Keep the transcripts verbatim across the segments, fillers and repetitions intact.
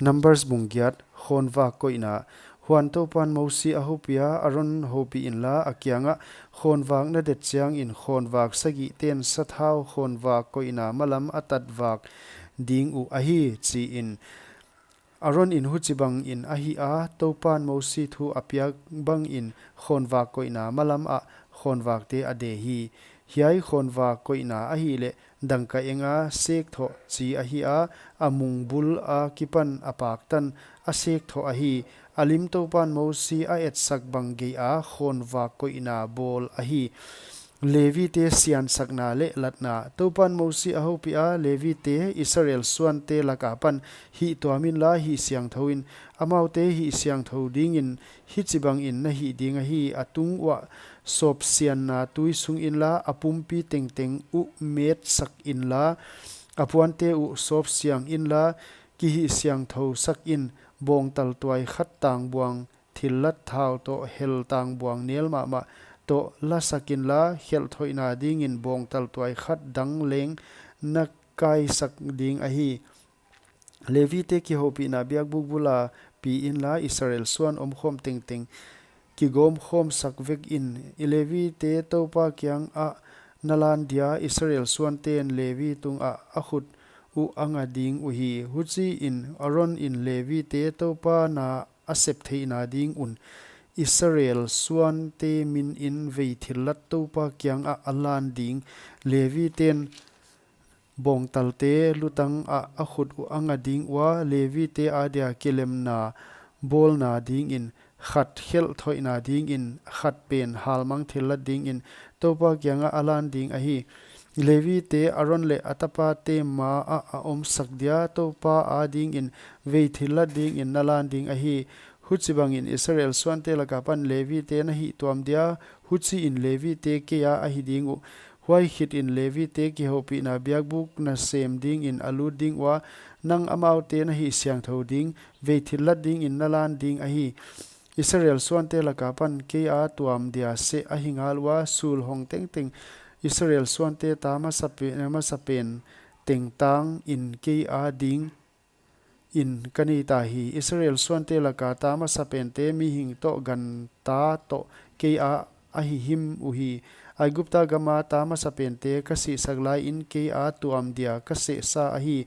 Numbers bung giat. Khawnvak koihna. Huan Toupan Mosi a houpiha, Aron houpih inla, a kiangah, Khawnvak na det chiangin khawnvak sagih ten sathau khawnvak koihna malam a tatvak ding uh ahi, chiin. Aron in huchibangin a hih a, Toupan Mosi thu a piak bangin khawnvak koihna malam ah khawnvakte a de hi. Hiai khawnvak koihna ahihleh dangka enga sekthoh chi ahi a, a mung bul akipan a paktan a sekthoh ahi. A lim Toupan Mosi a etsak bang gei a khawnvak koihna bawl ahi. Levite siansakna leh latna. Toupan Mosi a houpiha, Levite, Israel suante laka pan hihtuam inla hihsiangthou in. Amaute hihsiangthou dingin hichibangin na hih ding ahi: a tung uah sawpsianna tui sung inla, a pumpi tengteng uh metsak inla, a puante uh sawpsiang inla, kihihsiangthou sakin, bawngtal tuai khat tangbuang thillat thau toh hel tangbuang nel mahmah toh lasak inla, khelh thoihna dingin bawngtal tuai khat dang leng na kaisak ding ahi. Levite kihoupihna biakbuk bula pi inla, Israel suan omkhawm tengteng kigawmkhawmsak vekin. Levite Toupa kiangah na lan dia, Israel suanten Levi tungah a khut uh a nga ding uhi. Huchiin Aron in Levite Toupa na a sep theihna ding un Israel suante minin vei thillat Toupa kiangah a lan ding. Leviten bawngtalte lutang ah a khut uh a nga ding ua, Levite adia kilemna bawlna dingin khat, khelh thoihna dingin khat pen halmang thillat dingin Toupa kiangah a lan ding ahi. Levite Aron leh a tapate ma ah a omsak dia, Toupa adingin vei thillat dingin na lan ding ahi. Huchibangin Israel suante laka pan Levite na hihtuam dia, huchiin Levite kei a ahi ding uh. Huai khitin Levite kihoupihna biakbuk na sem dingin a lut ding ua, nang amaute na hihsiangthou ding, vei thillat dingin na lan ding ahi. Israel suante laka pan kei a tuam dia seh ahi ngal ua, sul hong tengteng Israel suante ta masapen, masapen teng tangin kei ading in ka nei ta hi. Israel suante laka ta masapente mihing toh ganta toh kei a ahi him uhi. Aigupta gama ta masapente ka sihsak laiin kei a tuam dia ka sehsa ahi.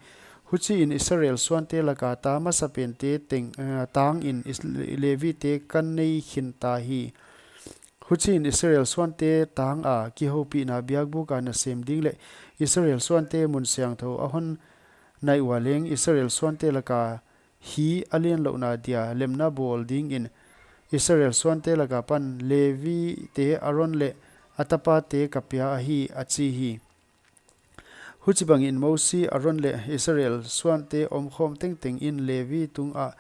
Huchiin Israel suante laka ta masapente teng, eh, tangin Is-, Levite ka nei khin ta hi. Huchiin Israel suante tanga kihoupihna biakbuka na sem ding leh Israel suante mun siangthou a hon nai ua leng Israel suante laka hi a lianlouhna dia lemna bawl dingin Israel suante laka pan Levite Aron leh a tapate ka pia ahi, a chi hi. Huchibangin Mosi, Aron leh Israel suante omkhawm tengtengin Levi tungah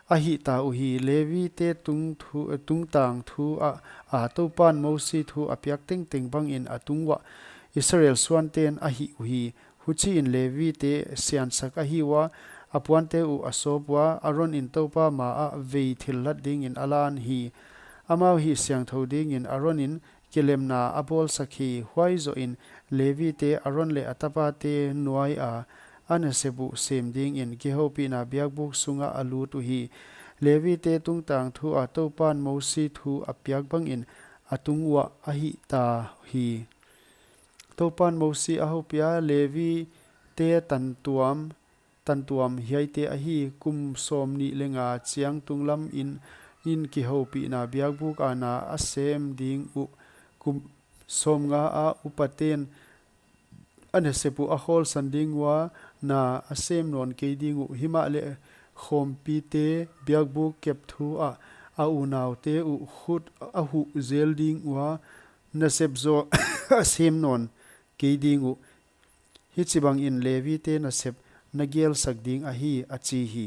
a hihta uhi. Levite tungthu-, tungtang thu ah a Toupan Mosi thu a piak tengteng bangin a tung uah Israel suanten a hih uhi. Huchiin Levite siansak ahi ua, a puante uh a sawp ua, Aron in Toupa maah vei thillat dingin a lan hi. Amau hihsiangthou dingin Aron in kilemna a bawlsak hi. Huai zohin Levite Aron leh a tapate nuaia a nasep uh sem dingin kihoupihna biakbuk sungah a lut uhi. Levite tungtang thu a Toupan Mosi thu a piak bangin a tung uah a hihta hi. Toupan Mosi a houpih a, Levite tantuam, tantuam hiaite ahi: kum sawmnih leh nga chiang tunglam in, in kihoupihna biakbuk a na a sem ding uh, kum sawmnga a upaten a nasep uh a khawlsan ding ua, na a sem nawn kei ding uh. Himahleh khawmpite biakbuk kep thu ah a unaute uh khut a huh zel ding ua, nasep zaw a sem nawn kei ding uh. Hichibangin Levite nasep na gelsak ding ahi, a chi hi.